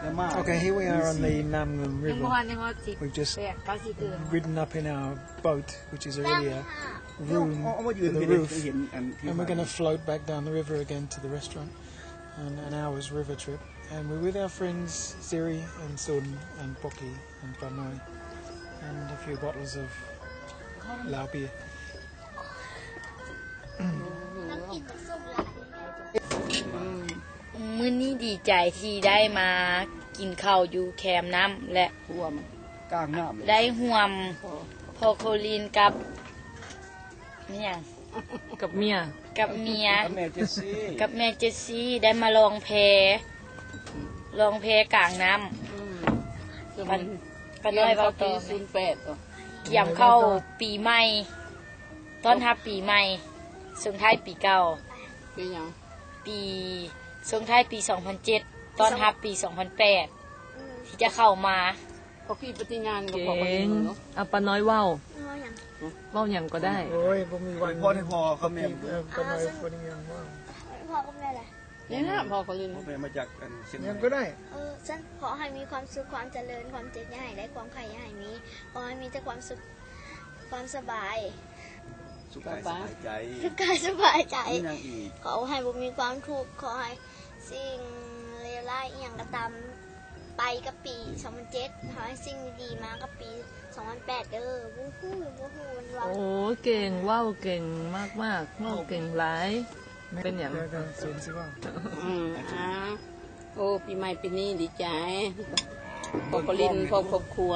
Okay, here we are on the Namngam River. We've just ridden up in our boat, which is really a room with a roof, and we're going to float back down the river again to the restaurant. And an hour's river trip. And we're with our friends Siri and Sun and Pocky and Pranoi, and a few bottles of Lao beer. ມື້ນີ້ດີໃຈທີ່ໄດ້ມາກິນເຂົ້າຢູ່ແຄມນ້ຳ ແລະ ຮ່ວມກາງນ້ຳ ໄດ້ຮ່ວມພໍ່ໂຄລິນກັບ ແມ່ນຫຍັງ? ກັບເມຍ ກັບເມຍ ກັບແມ່ເຈສຊີ ກັບແມ່ເຈສຊີ ໄດ້ມາລ່ອງແພ ລ່ອງແພກາງນ້ຳ. ອືມ ປ້າ ປ້ານ້ອຍເວົ້າຕໍ່ ກຽມເຂົ້າປີສູນແປດ ກຽມເຂົ້າປີໃໝ່ ຕ້ອນຮັບປີໃໝ່ ສົ່ງທ້າຍປີເກົ່າ. ປີຫຍັງ? ປີ ສົ່ງທ້າຍປີສອງພັນເຈັດ ຕ້ອນຮັບປີສອງພັນແປດ ທີ່ຈະເຂົ້າມາ. ເຂົາຂີ່ປະຕິຍານກັບພໍ່ປະລິນເນາະ. ເກັ່ງ ເອົາ ປ້ານ້ອຍເວົ້າ ເວົ້າຫຍັງ? ເວົ້າຫຍັງກໍໄດ້. ໂອ້ຍ ບໍ່ມີວັນ ອວຍພອນໃຫ້ພໍ່ກັບແມ່. ເອີ ປ້ານ້ອຍບໍ່ໄດ້ຫຍັງເວົ້າ. ພໍ່ກັບແມ່ແຫຼະ. ນີ້ນະ ພໍ່ກັບແມ່ ມາຈາກອັນຊຽງໃໝ່ ຫຍັງກໍໄດ້. ເອີ ຊັ້ນ ຂໍໃຫ້ມີຄວາມສຸກຄວາມຈະເລີນ ຄວາມເຈັບຢ່າໃຫ້ໄດ້ ຄວາມໄຂ້ຢ່າໃຫ້ມີ ຂໍໃຫ້ມີແຕ່ຄວາມສຸກ ຄວາມສະບາຍ ສຸກກາຍສະບາຍໃຈ ສຸກກາຍສະບາຍໃຈ. ມີຫຍັງອີກ? ຂໍໃຫ້ບໍ່ມີຄວາມທຸກ ຂໍໃຫ້ ສິ່ງເລວຮ້າຍອີ່ຫຍັງກໍຕາມໄປກັບປີສອງພັນເຈັດ ຂໍໃຫ້ສິ່ງດີໆມາກັບປີສອງພັນແປດເດີ. ບໍ່ຮູ້ ບໍ່ຮູ້ມັນວ່າ. ໂອ້ ເກັ່ງ ເວົ້າເກັ່ງມາກໆ ເວົ້າເກັ່ງຫຼາຍ. ເປັນຫຍັງ? ອືມ ອາ ໂອ້ ປີໃໝ່ປີນີ້ດີໃຈ ພໍ່ປະລິນ ພ້ອມຄອບຄົວ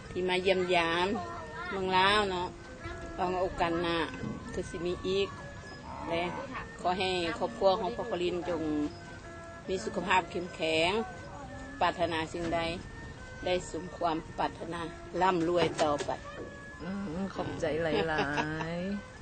ທີ່ມາຢ້ຽມຢາມເມືອງລາວເນາະ. ຫວັງວ່າໂອກາດໜ້າຄືຊິມີອີກ ແລະ ຂໍໃຫ້ຄອບຄົວຂອງພໍ່ປະລິນຈົ່ງມີສຸຂະພາບເຂັ້ມແຂງ ປາດຖະໜາສິ່ງໃດໄດ້ສົມຄວາມປາດຖະໜາ ລ່ຳລວຍຕໍ່ໄປ. ອືມ ຂອບໃຈຫຼາຍໆ.